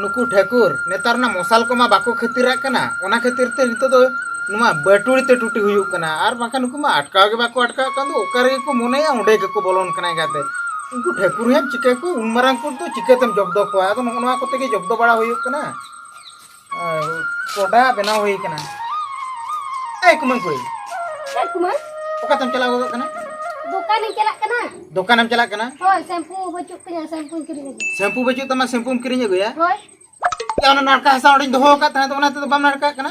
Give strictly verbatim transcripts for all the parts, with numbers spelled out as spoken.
ᱱᱩᱠᱩ ᱴᱷᱟᱹᱠᱩᱨ ᱱᱮᱛᱟᱨ ᱨᱮᱱᱟᱜ ᱢᱚᱥᱟᱞ ᱠᱚᱢᱟ ᱵᱟᱠᱚ ᱠᱷᱟᱹᱛᱤᱨᱟᱜ ᱠᱟᱱᱟ, ᱚᱱᱟ ᱠᱷᱟᱹᱛᱤᱨ ᱛᱮ ᱱᱤᱛᱚᱜ ᱫᱚ ᱱᱚᱣᱟ ᱵᱟᱹᱴᱩᱲᱤ ᱛᱮ ᱴᱩᱴᱤ ᱦᱩᱭᱩᱜ ᱠᱟᱱᱟ᱾ ᱟᱨ ᱵᱟᱝᱠᱷᱟᱱ ᱱᱩᱠᱩ ᱢᱟ ᱟᱴᱠᱟᱣ ᱜᱮ ᱵᱟᱠᱚ ᱟᱴᱠᱟᱣ ᱠᱟᱱ ᱫᱚ, ᱚᱠᱟ ᱨᱮᱜᱮ ᱠᱚ ᱢᱚᱱᱮᱭᱟ ᱚᱸᱰᱮ ᱜᱮᱠᱚ ᱵᱚᱞᱚᱱ ᱠᱟᱱᱟ ᱮᱸᱜᱟᱛᱮ᱾ ᱩᱱᱠᱩ ᱴᱷᱟᱹᱠᱩᱨ ᱦᱮᱢ ᱪᱤᱠᱟᱹ ᱠᱚ, ᱩᱱ ᱢᱟᱨᱟᱝ ᱠᱚ ᱫᱚ ᱪᱤᱠᱟᱹᱛᱮᱢ ᱡᱚᱵᱫᱚ ᱠᱚᱣᱟ? ᱟᱫᱚ ᱱᱚᱜᱼᱚ ᱱᱚᱣᱟ ᱠᱚᱛᱮ ᱜᱮ ᱡᱚᱵᱫᱚ ᱵᱟᱲᱟ ᱦᱩᱭᱩᱜ ᱠᱟᱱᱟ᱾ ᱟᱨ ᱠᱚᱰᱟ ᱵᱮᱱᱟᱣ ᱦᱩᱭ ᱠᱟᱱᱟ᱾ ᱮᱭ ᱠᱩᱢᱟᱹᱝ ᱠᱩᱲᱤ, ᱦᱮᱸ ᱠᱩᱢᱟᱹᱝ᱾ ᱚᱠᱟᱛᱮᱢ ᱪᱟᱞᱟᱣ ᱜᱚᱫᱚᱜ ᱠᱟᱱᱟ? ᱫᱚᱠᱟᱱᱤᱧ ᱪᱟᱞᱟᱜ ᱠᱟᱱᱟ᱾ ᱫᱚᱠᱟᱱᱮᱢ ᱪᱟᱞᱟᱜ ᱠᱟᱱᱟ? ᱦᱳᱭ, ᱥᱮᱢᱯᱩ ᱵᱟᱹᱪᱩᱜ ᱛᱤᱧᱟ, ᱥᱮᱢᱯᱩᱧ ᱠᱤᱨᱤᱧ ᱟᱹᱜᱩᱭᱟ᱾ ᱥᱮᱢᱯᱩ ᱵᱟᱹᱪᱩᱜ ᱛᱟᱢᱟ, ᱥᱮᱢᱯᱩᱢ ᱠᱤᱨᱤᱧ ᱟᱹᱜᱩᱭᱟ? ᱦᱳᱭ᱾ ᱭᱟ, ᱚᱱᱟ ᱱᱟᱲᱠᱟ ᱦᱟᱥᱟ ᱚᱸᱰᱮᱧ ᱫᱚᱦᱚ ᱟᱠᱟᱫ ᱛᱟᱦᱮᱸᱫ, ᱚᱱᱟ ᱛᱮᱫᱚ ᱵᱟᱢ ᱱᱟᱲᱠᱟᱜ ᱠᱟᱱᱟ?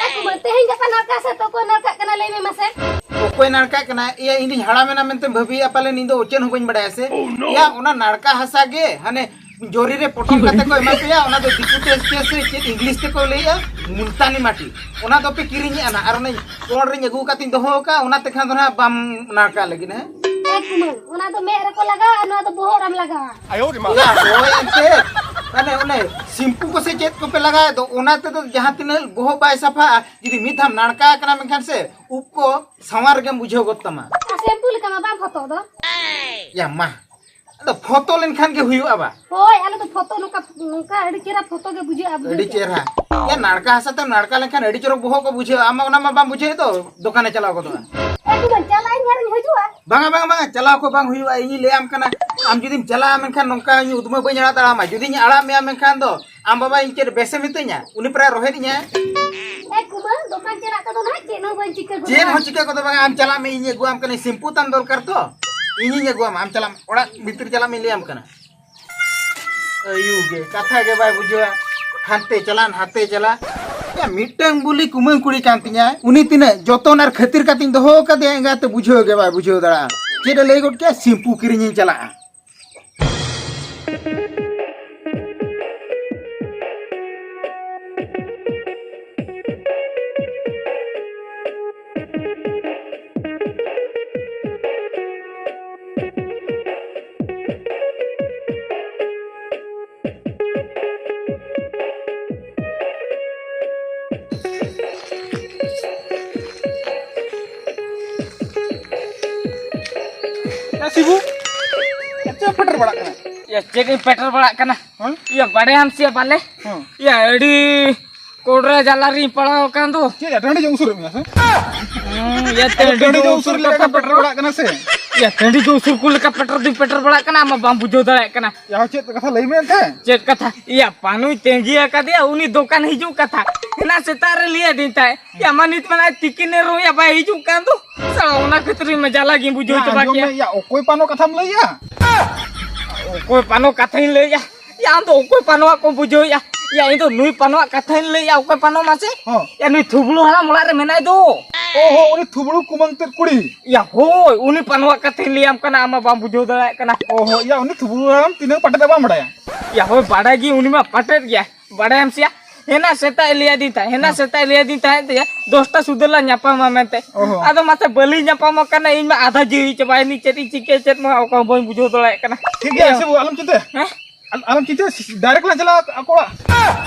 ᱮ ᱠᱩᱢᱟᱹᱝ, ᱛᱮᱦᱮᱧ ᱜᱟᱯᱟ ᱱᱟᱲᱠᱟ ᱦᱟᱥᱟ ᱛᱚ ᱚᱠᱚᱭ ᱱᱟᱲᱠᱟᱜ ᱠᱟᱱᱟ, ᱞᱟᱹᱭ ᱢᱮ ᱢᱟᱥᱮ? ᱚᱠᱚᱭ ᱱᱟᱲᱠᱟᱜ ᱠᱟᱱᱟ? ᱮᱭᱟ, ᱤᱧ ᱫᱩᱧ ᱦᱟᱲᱟᱢᱮᱱᱟ ᱢᱮᱱᱛᱮᱢ ᱵᱷᱟᱹᱵᱤᱭᱮᱫᱼᱟ ᱯᱟᱞᱮᱱ, ᱤᱧ ᱫᱚ ᱪᱮᱫ ᱦᱚᱸ ᱵᱟᱹᱧ ᱵᱟᱲᱟᱭᱟ ᱥᱮ? ᱭᱟ, ᱚᱱᱟ ᱱᱟᱲᱠᱟ ᱦᱟᱥᱟ ᱜᱮ ᱦᱟᱱᱮ ᱡᱚᱨᱤ ᱨᱮ ᱯᱚᱴᱚᱢ ᱠᱟᱛᱮ ᱠᱚ ᱮᱢᱟ ᱯᱮᱭᱟ, ᱚᱱᱟ ᱫᱚ ᱫᱤᱠᱩ ᱛᱮ ᱪᱮᱫ ᱥᱮ ᱪᱮᱫ ᱤᱝᱞᱤᱥ ᱛᱮᱠᱚ ᱞᱟᱹᱭᱮᱜᱼᱟ, ᱢᱩᱞᱛᱟᱱᱤ ᱢᱟᱴᱤ᱾ ᱚᱱᱟ ᱫᱚᱯᱮ ᱠᱤᱨᱤᱧᱮᱜᱼᱟ ᱱᱟᱜ, ᱟᱨ ᱚᱱᱮ ᱠᱚᱲ ᱨᱤᱧ ᱟᱹᱜᱩ ᱠᱟᱛᱮᱧ ᱫᱚᱦᱚ ᱟᱠᱟᱫᱼᱟ, ᱚᱱᱟ ᱛᱮᱠᱷᱟᱱ ᱫᱚ ᱱᱟᱜ ᱵᱟᱢ ᱱᱟᱲᱠᱟ ᱞᱟᱹᱜᱤᱫ ᱦᱮᱸ? ᱮ ᱠᱩᱢᱟᱹᱝ, ᱚᱱᱟ ᱫᱚ ᱢᱮᱫ ᱨᱮᱠᱚ ᱞᱟᱜᱟᱣᱟ ᱟᱨ ᱱᱚᱣᱟ ᱫᱚ ᱵᱚᱦᱚᱜ ᱨᱮᱢ ᱞᱟᱜᱟᱣᱟ᱾ ᱭᱟ, ᱦᱳᱭ ᱮᱱᱛᱮ, ᱢᱟᱱᱮ ᱚᱱᱮ ᱥᱤᱢᱯᱩ ᱠᱚ ᱥᱮ ᱪᱮᱫ ᱠᱚᱯᱮ ᱞᱟᱜᱟᱣᱮᱫ ᱫᱚ, ᱚᱱᱟ ᱛᱮᱫᱚ ᱡᱟᱦᱟᱸ ᱛᱤᱱᱟᱹᱜ ᱵᱚᱦᱚᱜ ᱵᱟᱭ ᱥᱟᱯᱷᱟᱜᱼᱟ, ᱡᱩᱫᱤ ᱢᱤᱫ ᱫᱷᱟᱣ ᱱᱟᱲᱠᱟ ᱟᱠᱟᱱᱟ ᱢᱮᱱᱠᱷᱟᱱ ᱥᱮ ᱩᱵ ᱠᱚ ᱥᱟᱶᱟᱨ ᱜᱮᱢ ᱵᱩᱡᱷᱟᱹᱣ ᱜᱚᱫ ᱛᱟᱢᱟ᱾ ᱟᱨ ᱥᱮᱢᱯᱩ ᱞᱮᱠᱟ ᱢᱟ ᱵᱟᱝ ᱯᱷᱚᱛᱚᱜ ᱫᱚ᱾ ᱭᱟ ᱢᱟ, ᱟᱫᱚ ᱯᱷᱚᱛᱚ ᱞᱮᱱᱠᱷᱟᱱ ᱜᱮ ᱦᱩᱭᱩᱜᱼᱟ ᱵᱟ? ᱦᱳᱭ, ᱟᱞᱮ ᱫᱚ ᱯᱷᱚᱛᱚ ᱱᱚᱝᱠᱟ, ᱱᱚᱝᱠᱟ ᱟᱹᱰᱤ ᱪᱮᱦᱨᱟ ᱯᱷᱚᱛᱚ ᱜᱮ ᱵᱩᱡᱷᱟᱹᱜᱼᱟ, ᱵᱩᱡᱷᱟᱹᱣ ᱟᱹᱰᱤ ᱠᱮᱜᱼᱟ᱾ ᱪᱮᱦᱨᱟ᱾ ᱭᱟ, ᱱᱟᱲᱠᱟ ᱦᱟᱥᱟ ᱛᱮᱢ ᱱᱟᱲᱠᱟ ᱞᱮᱱᱠᱷᱟᱱ ᱟᱹᱰᱤ ᱪᱚᱨᱚᱠ ᱵᱚᱦᱚᱜ ᱠᱚ ᱵᱩᱡᱷᱟᱹᱜᱼᱟ᱾ ᱟᱢ ᱢᱟ ᱚᱱᱟ ᱢᱟ ᱵᱟᱢ ᱵᱩᱡᱷᱟᱹᱣᱮᱫ ᱫᱚ, ᱫᱚᱠᱟᱱᱮ ᱪᱟᱞᱟᱣ ᱜᱚᱫᱚᱜᱼᱟ᱾ ᱮ ᱠᱩᱢᱟᱹᱝ, ᱪᱟᱞᱟᱜ ᱟᱹᱧ ᱟᱨᱤᱧ ᱦᱤᱡᱩᱜᱼᱟ᱾ ᱵᱟᱝᱟ, ᱵᱟᱝᱟ, ᱵᱟᱝᱟ, ᱪᱟᱞᱟᱣ ᱠᱚ ᱵᱟᱝ ᱦᱩᱭᱩᱜᱼᱟ᱾ ᱤᱧᱤᱧ ᱞᱟᱹᱭᱟᱢ ᱠᱟᱱᱟ, ᱟᱢ ᱡᱩᱫᱤᱢ ᱪᱟᱞᱟᱜᱼᱟ ᱢᱮᱱᱠᱷᱟᱱ ᱱᱚᱝᱠᱟ ᱤᱧ ᱩᱫᱽᱢᱟᱹ ᱵᱟᱹᱧ ᱟᱲᱟᱜ ᱫᱟᱲᱮᱭᱟᱢᱟ᱾ ᱡᱩᱫᱤᱧ ᱟᱲᱟᱜ ᱢᱮᱭᱟ ᱢᱮᱱᱠᱷᱟᱱ ᱫᱚ ᱟᱢ ᱵᱟᱵᱟ ᱤᱧ ᱪᱮᱫ ᱵᱮᱥᱮ ᱢᱤᱛᱟᱹᱧᱟ? ᱩᱱᱤ ᱯᱨᱟᱭ ᱨᱚᱦᱮᱫ ᱤᱧᱟᱭ᱾ ᱮ ᱠᱩᱢᱟᱹᱝ, ᱫᱚᱠᱟᱱ ᱪᱟᱞᱟᱜ ᱛᱮᱫᱚ ᱱᱟᱦᱟᱜ ᱪᱮᱫ ᱦᱚᱸ ᱵᱟᱹᱧ ᱪᱤᱠᱟᱹ ᱜᱚᱫᱚᱜᱼᱟ᱾ ᱪᱮᱫ ᱦᱚᱸ ᱪᱤᱠᱟᱹ ᱜᱚᱫᱚᱜ ᱵᱟᱝᱟ, ᱟᱢ ᱪᱟᱞᱟᱜ ᱢᱮ, ᱤᱧ ᱟᱹᱜᱩᱣᱟᱢ ᱠᱟᱹᱱᱟᱹᱧ, ᱥᱤᱢᱯᱩ ᱛᱟᱢ ᱫᱚᱨᱠᱟᱨ ᱛᱚ, ᱤᱧᱤᱧ ᱟᱹᱜᱩᱣᱟᱢᱟ, ᱟᱢ ᱪᱟᱞᱟᱜ ᱢᱮ, ᱚᱲᱟᱜ ᱵᱷᱤᱛᱤᱨ ᱪᱟᱞᱟᱜ ᱢᱮᱧ ᱞᱟᱹᱭᱟᱢ ᱠᱟᱱᱟ᱾ ᱟᱭᱩ ᱜᱮ ᱠᱟᱛᱷᱟ ᱜᱮ ᱵᱟᱭ ᱵᱩᱡᱷᱟᱹᱣᱟ, ᱦᱟᱱᱛᱮ ᱪᱟᱞᱟᱜ ᱦᱟᱱᱛᱮ ᱪᱟᱞᱟᱜ᱾ ᱢᱤᱫᱴᱟᱝ ᱵᱩᱞᱤ ᱠᱩᱢᱟᱹᱝ ᱠᱩᱲᱤ ᱠᱟᱱ ᱛᱤᱧᱟᱭ, ᱩᱱᱤ ᱛᱤᱱᱟᱹᱜ ᱡᱚᱛᱚᱱ ᱟᱨ ᱠᱷᱟᱹᱛᱤᱨ ᱠᱟᱛᱮᱧ ᱫᱚᱦᱚ ᱟᱠᱟᱫᱮᱭᱟ, ᱮᱸᱜᱟᱛᱮ ᱵᱩᱡᱷᱟᱹᱣ ᱜᱮ ᱵᱟᱭ ᱵᱩᱡᱷᱟᱹᱣ ᱫᱟᱲᱮᱭᱟᱜᱼᱟ᱾ ᱪᱮᱫ ᱮ ᱞᱟᱹᱭ ᱜᱚᱫ ᱠᱮᱭᱟ, ᱥᱤᱢᱯᱩ ᱠᱤᱨᱤᱧᱤᱧ ᱪᱟᱞᱟᱜᱼᱟ᱾ ᱭᱟ ᱥᱤᱵᱩ, ᱪᱮᱫ ᱮᱢ ᱯᱮᱴᱮᱨ ᱵᱟᱲᱟᱜ ᱠᱟᱱᱟ? ᱭᱟ, ᱪᱮᱫ ᱤᱧ ᱯᱮᱴᱮᱨ ᱵᱟᱲᱟᱜ ᱠᱟᱱᱟ? ᱦᱮᱸ? ᱭᱟ, ᱵᱟᱲᱟᱭᱟᱢ ᱥᱮ ᱵᱟᱞᱮ? ᱦᱮᱸ᱾ ᱭᱟ, ᱟᱹᱰᱤ ᱠᱚᱰᱨᱟ ᱡᱟᱞᱟ ᱨᱤᱧ ᱯᱟᱲᱟᱣ ᱟᱠᱟᱱ ᱫᱚ᱾ ᱪᱮᱫ ᱭᱟ, ᱴᱟᱺᱰᱤ ᱡᱚᱝ ᱩᱥᱩᱨᱮᱫ ᱢᱮᱭᱟ ᱥᱮ? ᱦᱩᱸ, ᱭᱟ, ᱟᱫᱚ ᱴᱟᱺᱰᱤ ᱴᱟᱺᱰᱤ ᱡᱚᱝ ᱡᱚᱝ ᱩᱥᱩᱨ ᱩᱥᱩᱨ ᱞᱮᱠᱟ ᱞᱮᱠᱟ ᱯᱮᱴᱮᱨ ᱯᱮᱴᱮᱨ᱾ ᱵᱟᱲᱟᱜ ᱠᱟᱱᱟ ᱥᱮ? ᱭᱟ, ᱴᱟᱺᱰᱤ ᱡᱚᱝ ᱩᱥᱩᱨ ᱠᱚ ᱞᱮᱠᱟ ᱯᱮᱴᱮᱨ ᱫᱩᱧ ᱯᱮᱴᱮᱨ ᱵᱟᱲᱟᱜ ᱠᱟᱱᱟ, ᱟᱢ ᱢᱟ ᱵᱟᱢ ᱵᱩᱡᱷᱟᱹᱣ ᱫᱟᱲᱮᱭᱟᱜ ᱠᱟᱱᱟ᱾ ᱭᱟ, ᱪᱮᱫ ᱠᱟᱛᱷᱟ ᱞᱟᱹᱭ ᱢᱮ ᱮᱱᱛᱮ? ᱪᱮᱫ ᱠᱟᱛᱷᱟ? ᱭᱟ, ᱯᱟᱱᱩᱭ ᱛᱟᱺᱜᱤ ᱟᱠᱟᱫᱮᱭᱟ, ᱩᱱᱤ ᱫᱚᱠᱟᱱ ᱦᱤᱡᱩᱜ ᱠᱟᱛᱷᱟ᱾ ᱮᱱᱟ ᱥᱮᱛᱟᱜ ᱨᱮ ᱞᱟᱹᱭ ᱟᱹᱫᱤᱧ ᱛᱟᱦᱮᱸᱫ᱾ ᱭᱟ, ᱢᱟ ᱱᱤᱛ ᱢᱟ ᱱᱚᱜᱼᱚᱭ ᱛᱤᱠᱤᱱ ᱮᱱ ᱨᱮᱦᱚᱸ ᱭᱟ ᱵᱟᱭ ᱦᱤᱡᱩᱜ ᱠᱟᱱ ᱫᱚ᱾ ᱥᱟᱞᱟ, ᱚᱱᱟ ᱠᱷᱟᱹᱛᱤᱨ ᱤᱧ ᱢᱟ ᱡᱟᱞᱟ ᱜᱤᱧ ᱵᱩᱡᱷᱟᱹᱣ ᱭᱟ, ᱪᱟᱵᱟ ᱟᱸᱡᱚᱢ ᱠᱮᱭᱟ᱾ ᱢᱮ, ᱭᱟ, ᱚᱠᱚᱭ ᱯᱟᱱᱚ ᱠᱟᱛᱷᱟᱢ ᱞᱟᱹᱭᱮᱜᱼᱟ? ᱚᱠᱚᱭ ᱯᱟᱱᱚ ᱠᱟᱛᱷᱟᱧ ᱞᱟᱹᱭᱮᱜᱼᱟ? ᱭᱟ, ᱟᱢ ᱫᱚ ᱚᱠᱚᱭ ᱯᱟᱱᱚᱣᱟᱜ ᱠᱚᱢ ᱵᱩᱡᱷᱟᱹᱣᱮᱜᱼᱟ? ᱭᱟ, ᱤᱧ ᱫᱚ ᱱᱩᱭ ᱯᱟᱱᱚᱣᱟᱜ ᱠᱟᱛᱷᱟᱧ ᱞᱟᱹᱭᱮᱜᱼᱟ, ᱚᱠᱚᱭ ᱯᱟᱱᱚ ᱢᱟᱥᱮ? ᱦᱚᱸ᱾ ᱭᱟ, ᱱᱩᱭ ᱛᱷᱩᱵᱲᱩ ᱦᱟᱲᱟᱢ ᱚᱲᱟᱜ ᱨᱮ ᱢᱮᱱᱟᱭ ᱫᱚ᱾ ᱚ ᱦᱚ, ᱩᱱᱤ ᱛᱷᱩᱵᱲᱩ ᱠᱩᱢᱟᱹᱝ ᱛᱮᱫ ᱠᱩᱲᱤ? ᱭᱟ, ᱦᱳᱭ, ᱩᱱᱤ ᱯᱟᱱᱚᱣᱟᱜ ᱠᱟᱛᱷᱟᱧ ᱞᱟᱹᱭᱟᱢ ᱠᱟᱱᱟ, ᱟᱢ ᱢᱟ ᱵᱟᱢ ᱵᱩᱡᱷᱟᱹᱣ ᱫᱟᱲᱮᱭᱟᱜ ᱠᱟᱱᱟ᱾ ᱚ ᱦᱚ, ᱭᱟ, ᱩᱱᱤ ᱛᱷᱩᱵᱲᱩ ᱦᱟᱲᱟᱢ ᱛᱤᱱᱟᱹᱜ ᱯᱟᱴᱮᱫ ᱮ ᱵᱟᱢ ᱵᱟᱲᱟᱭᱟ? ᱭᱟ, ᱦᱳᱭ, ᱵᱟᱲᱟᱭ ᱜᱮ, ᱩᱱᱤ ᱢᱟ ᱯᱟᱴᱮᱫ ᱜᱮᱭᱟ᱾ ᱵᱟᱲᱟᱭᱟᱢ ᱥᱮᱭᱟ, ᱦᱮᱱᱟ ᱥᱮᱛᱟᱜ ᱮ ᱞᱟᱹᱭ ᱟᱹᱫᱤᱧ ᱛᱟᱦᱮᱸᱫ, ᱦᱮᱱᱟ ᱦᱮᱸ᱾ ᱥᱮᱛᱟᱜ ᱮ ᱞᱟᱹᱭ ᱟᱹᱫᱤᱧ ᱛᱟᱦᱮᱸᱫ ᱡᱮ ᱫᱚᱥᱴᱟ ᱥᱩᱫᱷᱟᱹ ᱞᱟᱝ ᱧᱟᱯᱟᱢᱟ ᱢᱮᱱᱛᱮ᱾ ᱚ ᱦᱚ᱾ ᱟᱫᱚ ᱢᱟᱥᱮ ᱵᱟᱹᱞᱤᱧ ᱧᱟᱯᱟᱢᱚᱜ ᱠᱟᱱᱟ, ᱤᱧ ᱢᱟ ᱟᱫᱷᱟ ᱡᱤᱣᱤ ᱪᱟᱵᱟᱭᱮᱱᱤᱧ, ᱪᱮᱫ ᱤᱧ ᱪᱤᱠᱟᱹᱭᱟ ᱪᱮᱫ ᱢᱟ ᱚᱠᱟ ᱦᱚᱸ ᱵᱟᱹᱧ ᱵᱩᱡᱷᱟᱹᱣ ᱫᱟᱲᱮᱭᱟᱜ ᱠᱟᱱᱟ᱾ ᱴᱷᱤᱠ ᱜᱮᱭᱟ, ᱤᱭᱟᱹ᱾ ᱥᱤᱵᱩ, ᱟᱞᱚᱢ ᱪᱤᱱᱛᱟᱹᱭᱟ᱾ ᱦᱮᱸ? ᱟᱞ-, ᱟᱞᱚᱢ ᱪᱤᱱᱛᱟᱹᱭᱟ, ᱥᱤ-, direct ᱞᱟᱝ ᱪᱟᱞᱟᱜᱼᱟ ᱟᱠᱚ ᱚᱲᱟᱜ᱾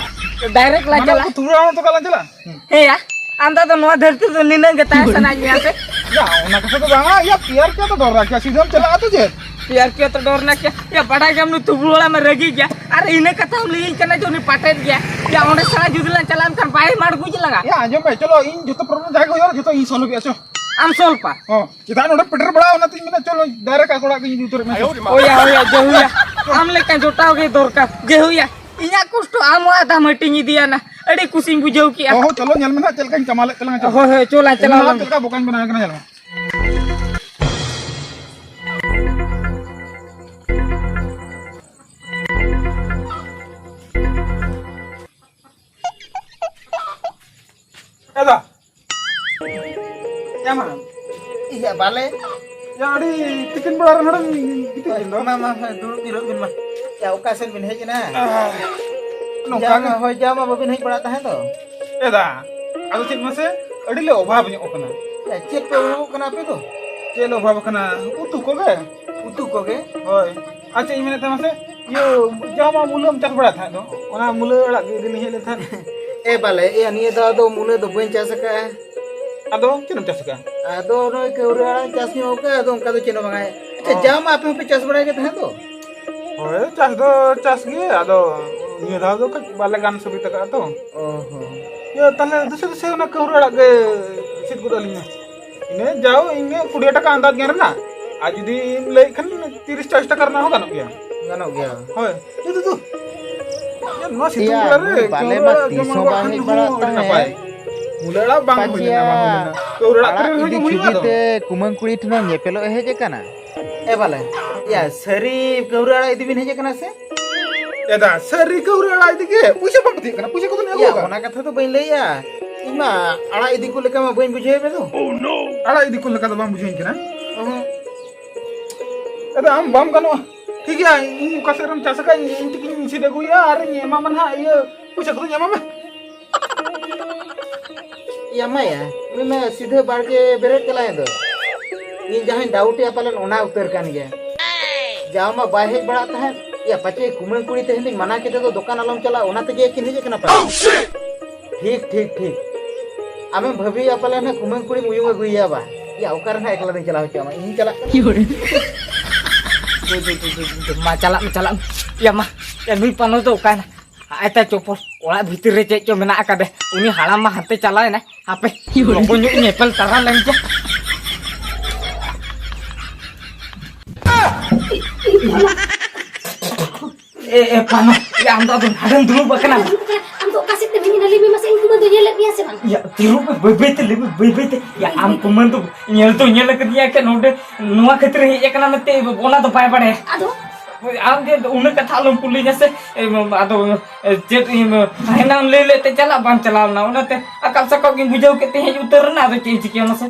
Direct ᱞᱟᱝ ᱢᱟᱱᱮ ᱪᱟᱞᱟᱜᱼᱟ? ᱩᱱᱠᱩ ᱛᱷᱩᱵᱲᱟᱹ ᱦᱟᱲᱟᱢ ᱛᱟᱠᱚ ᱞᱟᱝ ᱪᱟᱞᱟᱜᱼᱟ᱾ ᱦᱮᱸ ᱭᱟ, ᱟᱢ ᱫᱚ ᱟᱫᱚ ᱱᱚᱣᱟ ᱫᱷᱟᱹᱨᱛᱤ ᱨᱮᱫᱚ ᱱᱤᱱᱟᱹᱜ ᱜᱮ ᱛᱟᱦᱮᱸ ᱥᱟᱱᱟᱭᱮᱫ ᱢᱮᱭᱟ ᱥᱮ? ᱭᱟ, ᱚᱱᱟ ᱠᱟᱛᱷᱟ ᱫᱚ ᱵᱟᱝᱟ, ᱭᱟ, ᱯᱮᱭᱟᱨ ᱠᱮᱭᱟ ᱛᱚ ᱰᱚᱨ ᱨᱟᱠᱷᱟ, ᱥᱤᱫᱷᱟᱹᱢ ᱪᱟᱞᱟᱜᱼᱟ ᱛᱚ ᱪᱮᱫ? ᱯᱮᱭᱟᱨ ᱠᱮᱭᱟ ᱛᱚ ᱰᱚᱨ ᱨᱟᱠᱷᱟ᱾ ᱭᱟ, ᱵᱟᱰᱟᱭ ᱜᱮᱭᱟᱢ ᱱᱩᱭ ᱛᱷᱩᱵᱲᱩ ᱦᱟᱲᱟᱢ ᱮ ᱨᱟᱹᱜᱤ ᱜᱮᱭᱟ, ᱟᱨ ᱤᱱᱟᱹ ᱠᱟᱛᱷᱟᱢ ᱞᱟᱹᱭᱟᱹᱧ ᱠᱟᱱᱟ ᱡᱮ ᱩᱱᱤ ᱯᱟᱴᱮᱫ ᱜᱮᱭᱟ᱾ ᱭᱟ, ᱚᱸᱰᱮ ᱥᱟᱞᱟ ᱡᱩᱫᱤ ᱞᱟᱝ ᱪᱟᱞᱟᱜᱼᱟ ᱮᱱᱠᱷᱟᱱ ᱵᱟᱭ ᱢᱟᱲᱜᱩᱡ ᱞᱟᱝᱟ᱾ ᱭᱟ, ᱟᱸᱡᱚᱢ ᱢᱮ, ᱪᱚᱞᱚ, ᱤᱧ ᱡᱚᱛᱚ problem ᱡᱟᱦᱟᱸ ᱜᱮ ᱦᱩᱭᱩᱜᱼᱟ, ᱡᱚᱛᱚ ᱤᱧ solve ᱮᱜᱼᱟ, ᱪᱚ᱾ ᱟᱢ solve ᱯᱟ? ᱦᱚᱸ, ᱪᱮᱫᱟᱜ ᱱᱚᱰᱮ ᱯᱮᱴᱮᱨ ᱵᱟᱲᱟ, ᱚᱱᱟᱛᱤᱧ ᱢᱮᱱᱟ, ᱪᱚᱞᱚ, direct ᱟᱠᱚ ᱚᱲᱟᱜ ᱜᱤᱧ ᱤᱫᱤ ᱩᱛᱟᱹᱨᱮᱫ ᱢᱮ, ᱪᱚ᱾ ᱳᱭᱟ, ᱳᱭᱟ, ᱡᱟᱹᱦᱩᱭᱟ᱾ ᱟᱢ ᱞᱮᱠᱟᱱ ᱡᱚᱴᱟᱣ ᱜᱮ ᱫᱚᱨᱠᱟᱨ, ᱡᱟᱹᱦᱩᱭᱟ᱾ ᱤᱧᱟᱹᱜ ᱠᱚᱥᱴᱚ ᱟᱢ ᱦᱚᱸ ᱟᱫᱷᱟᱢ ᱦᱟᱹᱴᱤᱧ ᱤᱫᱤᱭᱟ ᱱᱟ᱾ ᱟᱹᱰᱤ ᱠᱩᱥᱤᱧ ᱵᱩᱡᱷᱟᱹᱣ ᱠᱮᱜᱼᱟ᱾ ᱦᱚᱸ, ᱦᱚᱸ, ᱪᱚᱞᱚ, ᱧᱮᱞ ᱢᱮ ᱱᱟᱦᱟᱜ ᱪᱮᱫ ᱞᱮᱠᱟᱧ ᱠᱟᱢᱟᱞᱮᱫ ᱛᱟᱞᱟᱝᱟ, ᱪᱚᱞᱚ᱾ ᱦᱳᱭ, ᱦᱳᱭ, ᱪᱚᱞᱟᱝ ᱪᱟᱞᱟᱣ ᱧᱮᱞ ᱢᱮ ᱞᱮᱱ ᱱᱟᱦᱟᱜ ᱜᱮ᱾ ᱪᱮᱫ ᱞᱮᱠᱟ ᱵᱚᱠᱟᱧ ᱵᱮᱱᱟᱣ ᱠᱟᱱᱟ, ᱧᱮᱞ ᱢᱮ᱾ ᱭᱟ ᱢᱟ᱾ ᱤᱭᱟᱹ, ᱵᱟᱞᱮ᱾ ᱭᱟ, ᱟᱹᱰᱤ ᱛᱤᱠᱤᱱ ᱵᱮᱲᱟ ᱨᱮ ᱱᱚᱰᱮᱢ ᱜᱤᱛᱤᱡ ᱮᱱ ᱫᱚ᱾ ᱢᱟ, ᱢᱟ, ᱢᱟ, ᱫᱩᱲᱩᱵ ᱡᱤᱨᱟᱹᱜ ᱵᱤᱱ ᱢᱟ᱾ ᱭᱟ, ᱚᱠᱟ ᱥᱮᱱ ᱵᱤᱱ ᱦᱮᱡ ᱮᱱᱟ? ᱟᱦ, ᱱᱚᱝᱠᱟ ᱡᱟᱣ ᱜᱮ᱾ ᱢᱟ, ᱦᱳᱭ, ᱡᱟᱣ ᱢᱟ ᱵᱟᱵᱤᱱ ᱦᱮᱡ ᱵᱟᱲᱟᱜ ᱛᱟᱦᱮᱸ ᱫᱚ᱾ ᱮ ᱫᱟ, ᱟᱫᱚ ᱪᱮᱫ ᱢᱟᱥᱮ, ᱟᱹᱰᱤ ᱞᱮ ᱚᱵᱷᱟᱵᱽ ᱧᱚᱜ ᱠᱟᱱᱟ᱾ ᱭᱟ, ᱪᱮᱫ ᱯᱮ ᱚᱵᱷᱟᱵᱚᱜ ᱠᱟᱱᱟ ᱟᱯᱮ ᱫᱚ? ᱪᱮᱫ ᱞᱮ ᱚᱵᱷᱟᱵᱽ ᱠᱟᱱᱟ? ᱩᱛᱩ ᱠᱚᱜᱮ᱾ ᱩᱛᱩ ᱠᱚᱜᱮ? ᱦᱳᱭ᱾ ᱟᱨ ᱪᱮᱫ ᱤᱧ ᱢᱮᱱᱮᱫ ᱛᱟᱦᱮᱸ ᱢᱟᱥᱮ, ᱤᱭᱟᱹ, ᱡᱟᱦᱟᱸ ᱢᱟ ᱢᱩᱞᱟᱹᱢ ᱪᱟᱥ ᱵᱟᱲᱟᱭ ᱛᱟᱦᱮᱸᱫ ᱫᱚ, ᱚᱱᱟ ᱢᱩᱞᱟᱹ ᱟᱲᱟᱜ ᱜᱮ ᱤᱫᱤ ᱞᱤᱧ ᱦᱮᱡ ᱞᱮᱱ ᱛᱟᱦᱮᱸᱫ᱾ ᱮ ᱵᱟᱞᱮ, ᱮᱭᱟ, ᱱᱤᱭᱟᱹ ᱫᱷᱟᱣ ᱫᱚ ᱢᱩᱞᱟᱹ ᱫᱚ ᱵᱟᱹᱧ ᱪᱟᱥ ᱟᱠᱟᱫᱼᱟ᱾ ᱟᱫᱚ ᱪᱮᱫ ᱮᱢ ᱪᱟᱥ ᱟᱠᱟᱫᱼᱟ? ᱟᱫᱚ ᱱᱚᱜᱼᱚᱭ ᱠᱟᱹᱣᱨᱟᱹ ᱟᱲᱟᱜ ᱪᱟᱥ ᱧᱚᱜ ᱟᱠᱟᱫᱼᱟ, ᱟᱫᱚ ᱚᱱᱠᱟ ᱫᱚ ᱪᱮᱫ ᱦᱚᱸ ᱵᱟᱝᱟ᱾ ᱟᱪᱪᱷᱟ, ᱚ᱾ ᱡᱟᱣ ᱢᱟ ᱟᱯᱮ ᱦᱚᱸᱯᱮ ᱪᱟᱥ ᱵᱟᱲᱟᱭ ᱜᱮ ᱛᱟᱦᱮᱸᱫ ᱫᱚ? ᱦᱳᱭ, ᱪᱟᱥ ᱫᱚ ᱪᱟᱥ ᱜᱮ, ᱟᱫᱚ ᱱᱤᱭᱟᱹ ᱫᱷᱟᱣ ᱫᱚ ᱠᱟᱹᱡ ᱵᱟᱞᱮ ᱜᱟᱱ ᱥᱟᱹᱵᱤᱛ ᱟᱠᱟᱫᱼᱟ ᱛᱚ᱾ ᱚ ᱦᱚᱸ᱾ ᱤᱭᱟᱹ, ᱛᱟᱦᱞᱮ ᱫᱩᱥᱮ ᱫᱩᱥᱮ ᱚᱱᱟ ᱠᱟᱹᱣᱨᱟᱹ ᱟᱲᱟᱜ ᱜᱮ ᱥᱤᱫ ᱜᱚᱫ ᱟᱹᱞᱤᱧ ᱢᱮ᱾ ᱤᱱᱟᱹ ᱡᱟᱣ ᱤᱧ ᱠᱩᱲᱤ ᱴᱟᱠᱟ ᱟᱱᱫᱟᱡᱽ ᱜᱟᱱ ᱨᱮᱱᱟᱜ, ᱟᱨ ᱡᱩᱫᱤᱢ ᱞᱟᱹᱭᱮᱫ ᱠᱷᱟᱱ ᱛᱤᱨᱤᱥ ᱪᱟᱞᱤᱥ ᱴᱟᱠᱟ ᱨᱮᱱᱟᱜ ᱦᱚᱸ ᱜᱟᱱᱚᱜ ᱜᱮᱭᱟ᱾ ᱜᱟᱱᱚᱜ ᱜᱮᱭᱟ᱾ ᱦᱳᱭ, ᱫᱩ, ᱫᱩ, ᱫᱩ᱾ ᱭᱟ, ᱱᱚᱣᱟ ᱥᱤᱛᱩᱝ ᱮᱭᱟ, ᱵᱮᱲᱟ ᱨᱮ ᱱᱩᱭ ᱵᱟᱞᱮ ᱠᱟᱹᱣᱨᱟᱹ ᱢᱟ ᱟᱲᱟᱜ ᱡᱚᱢ ᱛᱤᱥ ᱦᱚᱸ ᱟᱬᱜᱚ ᱵᱟᱭ ᱠᱷᱟᱱ ᱦᱮᱡ ᱤᱧ ᱦᱚᱸ ᱵᱟᱲᱟᱜ ᱟᱹᱰᱤ ᱛᱟᱦᱮᱸᱫ᱾ ᱱᱟᱯᱟᱭ᱾ ᱢᱩᱞᱟᱹ ᱟᱲᱟᱜ ᱵᱟᱝ ᱦᱩᱭ ᱞᱮᱱᱟ, ᱯᱟᱪᱮᱭᱟ, ᱵᱟᱝ ᱦᱩᱭ ᱞᱮᱱᱟ᱾ ᱠᱟᱹᱣᱨᱟᱹ ᱟᱲᱟᱜ ᱟᱲᱟᱜ ᱛᱤᱨᱮ ᱨᱮᱦᱚᱸ ᱤᱫᱤ ᱡᱚᱢ ᱦᱩᱭᱩᱜᱼᱟ ᱪᱷᱩᱵᱤ ᱟᱫᱚ᱾ ᱛᱮ ᱠᱩᱢᱟᱹᱝ ᱠᱩᱲᱤ ᱴᱷᱮᱱᱮᱢ ᱧᱮᱯᱮᱞᱚᱜ ᱮ ᱦᱮᱡ ᱟᱠᱟᱱᱟ? ᱮ ᱵᱟᱞᱮ, ᱭᱟ, ᱥᱟᱹᱨᱤ ᱠᱟᱹᱣᱨᱟᱹ ᱟᱲᱟᱜ ᱤᱫᱤ ᱵᱤᱱ ᱦᱮᱡ ᱟᱠᱟᱱᱟ ᱥᱮ? ᱮ ᱫᱟ, ᱥᱟᱹᱨᱤ ᱠᱟᱹᱣᱨᱟᱹ ᱟᱲᱟᱜ ᱤᱫᱤ ᱜᱮ? ᱯᱩᱭᱥᱟᱹ ᱵᱟᱝ ᱯᱟᱹᱛᱤᱜ ᱠᱟᱱᱟ, ᱯᱩᱭᱥᱟᱹ ᱠᱚᱫᱚ ᱞᱤᱧ ᱟᱹᱜᱩ ᱭᱟ, ᱟᱠᱟᱫ᱾ ᱚᱱᱟ ᱠᱟᱛᱷᱟ ᱫᱚ ᱵᱟᱹᱧ ᱞᱟᱹᱭᱮᱜᱼᱟ᱾ ᱤᱧ ᱢᱟ ᱟᱲᱟᱜ ᱤᱫᱤ ᱠᱚ ᱞᱮᱠᱟ ᱢᱟ ᱵᱟᱹᱧ ᱵᱩᱡᱷᱟᱹᱣᱮᱫ ᱢᱮ ᱫᱚ᱾ ᱟᱲᱟᱜ ᱤᱫᱤ ᱠᱚ ᱞᱮᱠᱟ ᱫᱚ ᱵᱟᱝ ᱵᱩᱡᱷᱟᱹᱣᱤᱧ ᱠᱟᱱᱟ᱾ ᱚᱦᱚᱸ᱾ ᱮ ᱫᱟ, ᱟᱢ ᱵᱟᱢ ᱜᱟᱱᱚᱜᱼᱟ᱾ ᱴᱷᱤᱠ ᱜᱮᱭᱟ, ᱤᱧ ᱚᱠᱟ ᱥᱮᱫ ᱨᱮᱢ ᱪᱟᱥ ᱟᱠᱟᱫ, ᱤᱧ, ᱤᱧ ᱛᱮᱜᱤᱧ ᱥᱤᱫ ᱟᱹᱜᱩᱭᱟ ᱟᱨᱤᱧ ᱮᱢᱟᱢᱟ ᱱᱟᱦᱟᱜ, ᱤᱭᱟᱹ, ᱯᱩᱭᱥᱟᱹ ᱠᱚᱫᱚᱧ ᱮᱢᱟᱢᱟ᱾ ᱭᱟ ᱢᱟᱭᱟ, ᱩᱱᱤ ᱢᱟ ᱥᱤᱫᱷᱟᱹ ᱵᱟᱲᱜᱮ ᱵᱮᱨᱮᱫ ᱪᱟᱞᱟᱣᱮᱱ ᱫᱚ᱾ ᱤᱧ ᱡᱟᱦᱟᱸᱧ ᱰᱟᱣᱩᱴᱮᱜᱼᱟ ᱯᱟᱞᱮᱱ ᱚᱱᱟ ᱩᱛᱟᱹᱨ ᱠᱟᱱ ᱜᱮᱭᱟ᱾ ᱡᱟᱣ ᱢᱟ ᱵᱟᱭ ᱦᱮᱡ ᱵᱟᱲᱟᱜ ᱛᱟᱦᱮᱸᱫ᱾ ᱭᱟ ᱯᱟᱪᱮ ᱠᱩᱢᱟᱹᱝ ᱠᱩᱲᱤ ᱛᱮᱦᱮᱧ ᱫᱚᱧ ᱢᱟᱱᱟ ᱠᱮᱫᱮ ᱫᱚ ᱫᱚᱠᱟᱱ ᱟᱞᱚᱢ ᱪᱟᱞᱟᱜᱼᱟ, ᱚᱱᱟ ᱛᱮᱜᱮ ᱠᱤᱱ ᱦᱮᱡ ᱟᱠᱟᱱᱟ ᱯᱟᱞᱮᱱ᱾ ᱴᱷᱤᱠ, ᱴᱷᱤᱠ, ᱴᱷᱤᱠ᱾ ᱟᱢᱮᱢ ᱵᱷᱟᱹᱵᱤᱭᱟ ᱯᱟᱞᱮᱱ ᱦᱟᱸᱜ ᱠᱩᱢᱟᱹᱝ ᱠᱩᱲᱤᱢ ᱩᱭᱩᱝ ᱟᱹᱜᱩᱭᱮᱭᱟ ᱵᱟ᱾ ᱭᱟ ᱚᱠᱟ ᱨᱮ ᱦᱟᱸᱜ ᱮᱠᱞᱟ ᱫᱚᱧ ᱪᱟᱞᱟᱣ ᱦᱚᱪᱚ ᱟᱢᱟ, ᱤᱧ ᱪᱟᱞᱟᱜ ᱠᱟᱱᱟ᱾ ᱤᱭᱩᱨᱮ᱾ ᱫᱩ, ᱫᱩ, ᱫᱩ, ᱫᱩ, ᱫᱩ, ᱢᱟ ᱪᱟᱞᱟᱜ ᱢᱮ, ᱪᱟᱞᱟᱜ ᱢᱮ᱾ ᱭᱟ ᱢᱟ, ᱭᱟ ᱱᱩᱭ ᱯᱟᱱᱚ ᱫᱚ ᱚᱠᱟᱭᱮᱱᱟ? ᱟᱭ ᱛᱟ ᱪᱚᱯᱚᱞ, ᱚᱲᱟᱜ ᱵᱷᱤᱛᱤᱨ ᱨᱮ ᱪᱮᱫ ᱪᱚ ᱢᱮᱱᱟᱜ ᱟᱠᱟᱫᱮ᱾ ᱩᱱᱤ ᱦᱟᱲᱟᱢ ᱢᱟ ᱦᱟᱱᱛᱮ ᱪᱟᱞᱟᱣᱮᱱᱟᱭ᱾ ᱦᱟᱯᱮ, ᱞᱚᱜᱚᱱ ᱧᱚᱜ ᱧᱮᱯᱮᱞ ᱛᱟᱨᱟ ᱞᱮᱱ ᱜᱮ᱾ ᱮ, ᱮ, ᱯᱟᱱᱚ, ᱮ, ᱟᱢ ᱫᱚ ᱟᱫᱚ ᱱᱟᱰᱮᱢ ᱫᱩᱲᱩᱵ ᱟᱠᱟᱱᱟ? ᱟᱢ ᱫᱚ ᱚᱠᱟ ᱥᱮᱫ ᱛᱮᱢ ᱦᱮᱡ ᱮᱱᱟ? ᱞᱟᱹᱭ ᱢᱮ ᱢᱟᱥᱮ, ᱤᱧ ᱠᱩᱢᱟᱹᱝ ᱫᱚ ᱧᱮᱞᱮᱫ ᱢᱮᱭᱟ ᱥᱮ ᱵᱟᱝ? ᱭᱟ, ᱛᱤᱨᱩᱯ, ᱵᱟᱹᱭ ᱵᱟᱹᱭ ᱛᱮ ᱞᱟᱹᱭ ᱢᱮ, ᱵᱟᱹᱭ ᱵᱟᱹᱭ ᱛᱮ᱾ ᱭᱟ, ᱟᱢ ᱠᱩᱢᱟᱹᱝ ᱫᱚ ᱧᱮᱞ ᱫᱚ ᱧᱮᱞ ᱟᱠᱟᱫᱤᱧᱟ, ᱮᱱᱠᱷᱟᱱ ᱱᱚᱰᱮ ᱱᱚᱣᱟ ᱠᱷᱟᱹᱛᱤᱨ ᱦᱮᱡ ᱟᱠᱟᱱᱟ ᱢᱮᱱᱛᱮ ᱚᱱᱟ ᱫᱚ ᱵᱟᱭ ᱵᱟᱲᱟᱭᱟ᱾ ᱟᱫᱚ? ᱟᱢ ᱜᱮ ᱩᱱᱟᱹᱜ ᱠᱟᱛᱷᱟ ᱟᱞᱚᱢ ᱠᱩᱞᱤᱧᱟ ᱥᱮ, ᱮ, ᱟᱫᱚ, ᱮ, ᱪᱮᱫ ᱤᱧ, ᱦᱮᱱᱟᱝ ᱞᱟᱹᱭ ᱞᱮᱫ ᱛᱮ ᱪᱟᱞᱟᱜ ᱵᱟᱝ ᱪᱟᱞᱟᱣ ᱞᱮᱱᱟ, ᱚᱱᱟᱛᱮ ᱟᱠᱟᱞ ᱥᱟᱠᱟᱞ ᱜᱤᱧ ᱵᱩᱡᱷᱟᱹᱣ ᱠᱮᱫ ᱛᱮ ᱦᱮᱡ ᱩᱛᱟᱹᱨ ᱮᱱᱟ, ᱟᱫᱚ ᱪᱮᱫ ᱤᱧ ᱪᱤᱠᱟᱹᱭᱟ ᱢᱟᱥᱮ?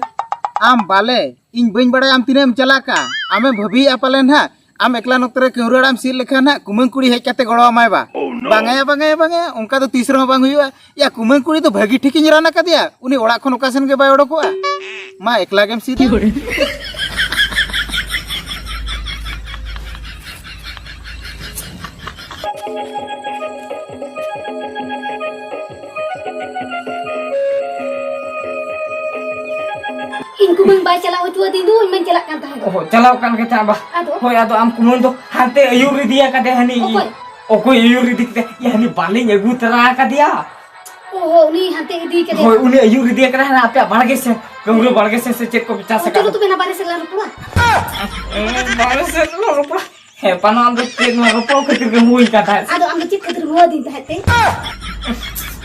ᱟᱢ ᱵᱟᱞᱮ, ᱤᱧ ᱵᱟᱹᱧ ᱵᱟᱲᱟᱭᱟ ᱟᱢ ᱛᱤᱱᱟᱹᱜ ᱮᱢ ᱪᱟᱞᱟᱜ ᱠᱟ᱾ ᱟᱢᱮᱢ ᱵᱷᱟᱹᱵᱤᱭᱮᱫᱼᱟ ᱯᱟᱞᱮᱱ ᱦᱟᱸᱜ, ᱟᱢ ᱮᱠᱞᱟ ᱱᱚᱛᱮ ᱨᱮ ᱠᱟᱹᱣᱨᱟᱹ ᱟᱲᱟᱜ ᱮᱢ ᱥᱤᱫ ᱞᱮᱠᱷᱟᱱ ᱦᱟᱸᱜ ᱠᱩᱢᱟᱹᱝ ᱠᱩᱲᱤ ᱦᱮᱡ ᱠᱟᱛᱮ ᱜᱚᱲᱚ ᱟᱢᱟᱭ ᱵᱟ᱾ ᱵᱟᱝᱟᱭᱟ, ᱵᱟᱝᱟᱭᱟ, ᱵᱟᱝᱟᱭᱟ, ᱚᱱᱠᱟ ᱫᱚ ᱛᱤᱥ ᱨᱮᱦᱚᱸ ᱵᱟᱝ ᱦᱩᱭᱩᱜᱼᱟ᱾ ᱭᱟ, ᱠᱩᱢᱟᱹᱝ ᱠᱩᱲᱤ ᱫᱚ ᱵᱷᱟᱹᱜᱤ ᱴᱷᱤᱠᱤᱧ ᱨᱟᱱ ᱟᱠᱟᱫᱮᱭᱟ, ᱩᱱᱤ ᱚᱲᱟᱜ ᱠᱷᱚᱱ ᱚᱠᱟ ᱥᱮᱱ ᱜᱮ ᱵᱟᱭ ᱚᱰᱚᱠᱚᱜᱼᱟ᱾ ᱢᱟ ᱮᱠᱞᱟ ᱜᱮᱢ ᱥᱤᱫ᱾ ᱤᱧ ᱠᱩᱢᱟᱹᱝ ᱵᱟᱭ ᱪᱟᱞᱟᱣ ᱦᱚᱪᱚᱣᱟᱫᱤᱧ ᱫᱚ, ᱤᱧ ᱢᱟᱧ ᱪᱟᱞᱟᱜ ᱠᱟᱱ ᱛᱟᱦᱮᱸ ᱫᱚ᱾ ᱚᱦᱚ, ᱪᱟᱞᱟᱣ ᱠᱟᱱ ᱜᱮ ᱛᱟᱦᱮᱸ ᱵᱟ᱾ ᱟᱫᱚ? ᱦᱳᱭ, ᱟᱫᱚ ᱟᱢ ᱠᱩᱢᱟᱹᱝ ᱫᱚ ᱦᱟᱱᱛᱮ ᱟᱹᱭᱩᱨ ᱤᱫᱤ ᱟᱠᱟᱫᱮ ᱦᱟᱹᱱᱤ᱾ ᱚᱠᱚᱭ? ᱚᱠᱚᱭ ᱟᱹᱭᱩᱨ ᱤᱫᱤ ᱠᱮᱫᱮ? ᱭᱟ, ᱦᱟᱹᱱᱤ ᱵᱟᱞᱤᱧ ᱟᱹᱜᱩ ᱛᱚᱨᱟ ᱟᱠᱟᱫᱮᱭᱟ᱾ ᱚᱦᱚ, ᱩᱱᱤ ᱦᱟᱱᱛᱮ ᱤᱫᱤ ᱠᱟᱫᱮᱭᱟ᱾ ᱦᱳᱭ, ᱩᱱᱤ ᱟᱹᱭᱩᱨ ᱤᱫᱤ ᱟᱠᱟᱫᱮ ᱦᱟᱱᱟ ᱟᱯᱮᱭᱟᱜ ᱵᱟᱲᱜᱮ ᱥᱮᱫ, ᱠᱟᱹᱢᱨᱟᱹ ᱵᱟᱲᱜᱮ ᱥᱮᱫ ᱥᱮ ᱪᱮᱫ ᱠᱚ ᱯᱮ ᱪᱟᱥ ᱚ, ᱟᱠᱟᱫ? ᱪᱚᱞᱚ ᱛᱚᱵᱮ ᱱᱟ ᱵᱟᱨᱦᱮ ᱥᱮᱫ ᱞᱟᱝ ᱨᱚᱯᱚᱲᱟ᱾ ᱵᱟᱲᱜᱮ ᱥᱮᱫ ᱞᱟᱝ ᱨᱚᱯᱚᱲᱟ᱾ ᱦᱮᱸ, ᱯᱟᱱᱚ, ᱟᱢ ᱫᱚ ᱪᱮᱫ ᱱᱚᱣᱟ ᱨᱚᱯᱚᱲ ᱠᱷᱟᱹᱛᱤᱨ ᱜᱮᱢ ᱦᱩᱭ ᱠᱟᱱ ᱛᱟᱦᱮᱸᱫ? ᱟᱫᱚ ᱟᱢ ᱫᱚ ᱪᱮᱫ ᱠᱷᱟᱹᱛᱤᱨ ᱦᱚᱦᱚ ᱟᱹᱫᱤᱧ ᱛᱟᱦᱮᱸᱫ ᱛᱮ?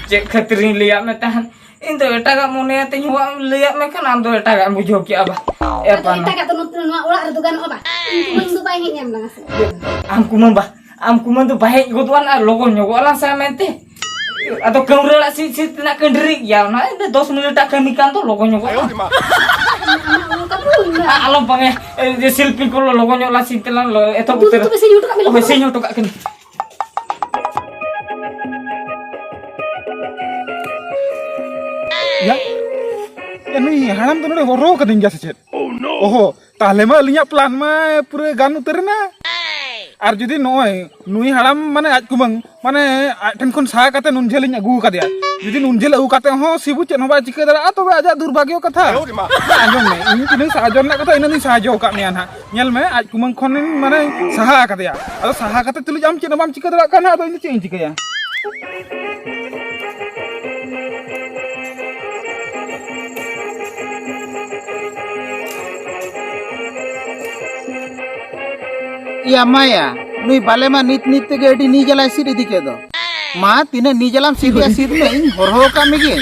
ᱪᱮᱫ ᱠᱷᱟᱹᱛᱤᱨᱤᱧ ᱞᱟᱹᱭᱟᱫ ᱢᱮ ᱛᱟᱦᱮᱸᱫ? ᱤᱧ ᱫᱚ ᱮᱴᱟᱜᱟᱜ ᱢᱚᱱᱮᱭᱟᱛᱮᱧ ᱦᱚᱦᱚ ᱞᱟᱹᱭᱟᱫ ᱢᱮ ᱠᱷᱟᱱ ᱟᱢ ᱫᱚ ᱮᱴᱟᱜᱟᱜ ᱮᱢ ᱵᱩᱡᱷᱟᱹᱣ ᱠᱮᱜᱼᱟ ᱵᱟ᱾ ᱮ ᱟᱫᱚ ᱯᱟᱱᱚ᱾ ᱮᱴᱟᱜᱟᱜ ᱫᱚ ᱱᱚᱛᱮ ᱱᱚᱣᱟ ᱚᱲᱟᱜ ᱨᱮᱫᱚ ᱜᱟᱱᱚᱜᱼᱟ ᱵᱟ? ᱤᱧ ᱠᱩᱢᱟᱹᱝ ᱫᱚ ᱵᱟᱭ ᱦᱮᱡ ᱧᱟᱢ ᱞᱟᱝᱟ ᱥᱮ? ᱟᱢ ᱠᱩᱢᱟᱹᱝ ᱵᱟ, ᱟᱢ ᱠᱩᱢᱟᱹᱝ ᱫᱚ ᱵᱟᱭ ᱦᱮᱡ ᱜᱚᱫᱚᱜᱼᱟ ᱱᱟ, ᱞᱚᱜᱚᱱ ᱧᱚᱜᱚᱜ ᱟᱞᱟᱝ ᱥᱮ ᱢᱮᱱᱛᱮ᱾ ᱟᱫᱚ ᱠᱟᱹᱣᱨᱟᱹ ᱟᱲᱟᱜ ᱥᱤᱫ ᱥᱤᱫ ᱛᱮᱱᱟᱜ ᱠᱟᱹᱰᱨᱤᱜ ᱜᱮᱭᱟ, ᱚᱱᱟ ᱤᱧ ᱫᱚ ᱫᱚᱥ ᱢᱤᱱᱤᱴ ᱟᱜ ᱠᱟᱹᱢᱤ ᱠᱟᱱ ᱫᱚ ᱞᱚᱜᱚᱱ ᱧᱚᱜᱚᱜᱼᱟ᱾ ᱟᱢᱟᱜ ᱚᱱᱠᱟ ᱫᱚ ᱤᱧ ᱫᱚ ᱟ-, ᱟᱞᱚᱢ ᱵᱟᱝᱮ, ᱮ, ᱡᱮ ᱥᱤᱞᱯᱤᱧ ᱠᱚ ᱞᱚᱜᱚᱱ ᱧᱚᱜ ᱞᱟᱝ ᱥᱤᱫ ᱛᱮᱞᱟᱝ ᱞᱚ-, ᱮᱛᱚᱦᱚᱵ ᱩᱛᱟᱹᱨᱟ᱾ ᱛᱚᱵᱮ ᱥᱤᱧ ᱦᱚᱴᱚ ᱠᱟᱜ ᱢᱮ, ᱦᱳᱭ, ᱞᱚᱜᱚᱱ᱾ ᱥᱤᱧ ᱦᱚᱴᱚ ᱠᱟᱜ ᱠᱟᱹᱱᱟᱹᱧ᱾ ᱭᱟ, ᱭᱟ, ᱱᱩᱭ ᱦᱟᱲᱟᱢ ᱫᱚ ᱱᱚᱰᱮ ᱦᱚᱨᱦᱚ ᱠᱟᱹᱫᱤᱧ ᱜᱮᱭᱟ ᱥᱮ ᱪᱮᱫ? ᱚᱦᱚ, ᱛᱟᱦᱞᱮ ᱢᱟ ᱟᱹᱞᱤᱧᱟᱜ ᱯᱞᱟᱱ ᱢᱟ ᱯᱩᱨᱟᱹ ᱜᱟᱱ ᱩᱛᱟᱹᱨ ᱮᱱᱟ᱾ ᱟᱨ ᱡᱩᱫᱤ ᱱᱚᱜᱼᱚᱭ ᱱᱩᱭ ᱦᱟᱲᱟᱢ ᱢᱟᱱᱮ ᱟᱡ ᱠᱩᱢᱟᱹᱝ ᱢᱟᱱᱮ ᱟᱡ ᱴᱷᱮᱱ ᱠᱷᱚᱱ ᱥᱟᱦᱟ ᱠᱟᱛᱮ ᱱᱩᱱ ᱡᱷᱟᱹᱞ ᱤᱧ ᱟᱹᱜᱩ ᱟᱠᱟᱫᱮᱭᱟ, ᱡᱩᱫᱤ ᱱᱩᱱ ᱡᱷᱟᱹᱞ ᱟᱹᱜᱩ ᱠᱟᱛᱮ ᱦᱚᱸ ᱥᱤᱵᱩ ᱪᱮᱫ ᱦᱚᱸ ᱵᱟᱭ ᱪᱤᱠᱟᱹ ᱫᱟᱲᱮᱭᱟᱜᱼᱟ, ᱛᱚᱵᱮ ᱟᱡᱟᱜ ᱫᱩᱨᱵᱷᱟᱜᱭᱚ ᱠᱟᱛᱷᱟ᱾ ᱟᱸᱡᱚᱢ ᱢᱮ, ᱤᱧ ᱛᱤᱱᱟᱹᱜ ᱥᱟᱦᱟᱡᱽᱡᱚ ᱨᱮᱱᱟᱜ ᱠᱟᱛᱷᱟ ᱤᱱᱟᱹᱜ ᱫᱚᱧ ᱥᱟᱦᱟᱡᱽᱡᱚ ᱟᱠᱟᱫ ᱢᱮᱭᱟ ᱱᱟᱦᱟᱜ᱾ ᱧᱮᱞ ᱢᱮ, ᱟᱡ ᱠᱩᱢᱟᱹᱝ ᱠᱷᱚᱱ ᱢᱟᱱᱮ ᱥᱟᱦᱟ ᱟᱠᱟᱫᱮᱭᱟ᱾ ᱟᱫᱚ ᱥᱟᱦᱟ ᱠᱟᱛᱮ ᱛᱩᱞᱩᱡ ᱟᱢ ᱪᱮᱫ ᱦᱚᱸ ᱵᱟᱢ ᱪᱤᱠᱟᱹ ᱫᱟᱲᱮᱭᱟᱜ ᱠᱟᱱᱟ, ᱟᱫᱚ ᱤᱧ ᱫᱚ ᱪᱮᱫ ᱤᱧ ᱪᱤᱠᱟᱹᱭᱟ? ᱭᱟ ᱢᱟᱭᱟ, ᱱᱩᱭ ᱵᱟᱞᱮ ᱢᱟ ᱱᱤᱛ ᱱᱤᱛ ᱛᱮᱜᱮ ᱟᱹᱰᱤ ᱱᱤᱡᱟᱞᱟᱭ ᱥᱤᱫ ᱤᱫᱤ ᱠᱮᱫ ᱫᱚ᱾ ᱢᱟ, ᱛᱤᱱᱟᱹᱜ ᱱᱤᱡᱟᱞᱟᱢ ᱥᱤᱫᱮᱜᱼᱟ, ᱥᱤᱫ ᱢᱮ, ᱤᱧ ᱦᱚᱨᱦᱚ ᱟᱠᱟᱫ ᱢᱮᱜᱮ᱾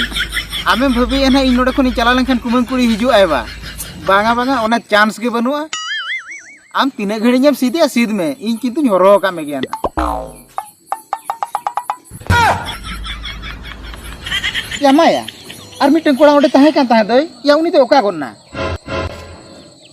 ᱟᱢᱮᱢ ᱵᱷᱟᱹᱵᱤᱭᱮᱫᱼᱟ ᱱᱟᱦᱟᱜ ᱤᱧ ᱱᱚᱰᱮ ᱠᱷᱚᱱᱤᱧ ᱪᱟᱞᱟᱣ ᱞᱮᱱᱠᱷᱟᱱ ᱠᱩᱢᱟᱹᱝ ᱠᱩᱲᱤ ᱦᱤᱡᱩᱜ ᱟᱭ ᱵᱟ? ᱵᱟᱝᱟ, ᱵᱟᱝᱟ, ᱚᱱᱟ ᱪᱟᱱᱥ ᱜᱮ ᱵᱟᱹᱱᱩᱜᱼᱟ᱾ ᱟᱢ ᱛᱤᱱᱟᱹᱜ ᱜᱷᱟᱹᱲᱤᱡ ᱮᱢ ᱥᱤᱫᱮᱜᱼᱟ, ᱥᱤᱫ ᱢᱮ, ᱤᱧ ᱠᱤᱱᱛᱩᱧ ᱦᱚᱨᱦᱚ ᱟᱠᱟᱫ ᱢᱮᱜᱮᱭᱟ ᱱᱟᱦᱟᱜ᱾ ᱭᱟ ᱢᱟᱭᱟ, ᱟᱨ ᱢᱤᱫᱴᱟᱝ ᱠᱚᱲᱟ ᱚᱸᱰᱮ ᱛᱟᱦᱮᱸ ᱠᱟᱱ ᱛᱟᱦᱮᱸᱫ ᱫᱚᱭ, ᱭᱟ, ᱩᱱᱤ ᱫᱚ ᱚᱠᱟ ᱜᱚᱫ ᱱᱟ?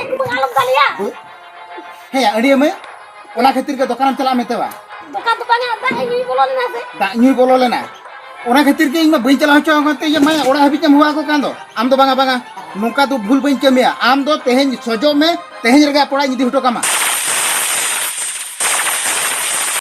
ᱮᱠᱴᱩ ᱟᱞᱚᱢ ᱫᱟᱞᱮᱭᱟ᱾ ᱦᱮᱸᱭᱟ, ᱟᱹᱰᱤᱭᱟᱹ ᱢᱟᱹᱭ, ᱚᱱᱟ ᱠᱷᱟᱹᱛᱤᱨ ᱜᱮ ᱫᱚᱠᱟᱱᱮᱢ ᱪᱟᱞᱟᱜ ᱢᱮᱛᱟᱣᱟ? ᱫᱚᱠᱟᱱ ᱫᱚ ᱵᱟᱝᱟ, ᱫᱟᱜ ᱤᱧ ᱧᱩ ᱵᱚᱞᱚ ᱞᱮᱱᱟ ᱥᱮ᱾ ᱫᱟᱜ ᱧᱩ ᱵᱚᱞᱚ ᱞᱮᱱᱟ, ᱚᱱᱟ ᱠᱷᱟᱹᱛᱤᱨ ᱜᱮ ᱤᱧ ᱢᱟ ᱵᱟᱹᱧ ᱪᱟᱞᱟᱣ ᱦᱚᱪᱚ ᱟᱠᱟᱱ ᱛᱮ, ᱤᱭᱟᱹ ᱢᱟᱹᱭ, ᱚᱲᱟᱜ ᱦᱟᱹᱵᱤᱡ ᱮᱢ ᱦᱚᱦᱚ ᱟᱠᱚ ᱠᱟᱱ ᱫᱚ᱾ ᱟᱢ ᱫᱚ ᱵᱟᱝᱟ, ᱵᱟᱝᱟ, ᱱᱚᱝᱠᱟ ᱫᱚ ᱵᱷᱩᱞ ᱵᱟᱹᱧ ᱠᱟᱹᱢᱤᱭᱟ᱾ ᱟᱢ ᱫᱚ ᱛᱮᱦᱮᱧ ᱥᱚᱡᱚᱜ ᱢᱮ, ᱛᱮᱦᱮᱧ ᱨᱮᱜᱮ ᱟᱯᱮ ᱚᱲᱟᱜ ᱤᱧ ᱤᱫᱤ ᱦᱚᱴᱚ ᱠᱟᱢᱟ᱾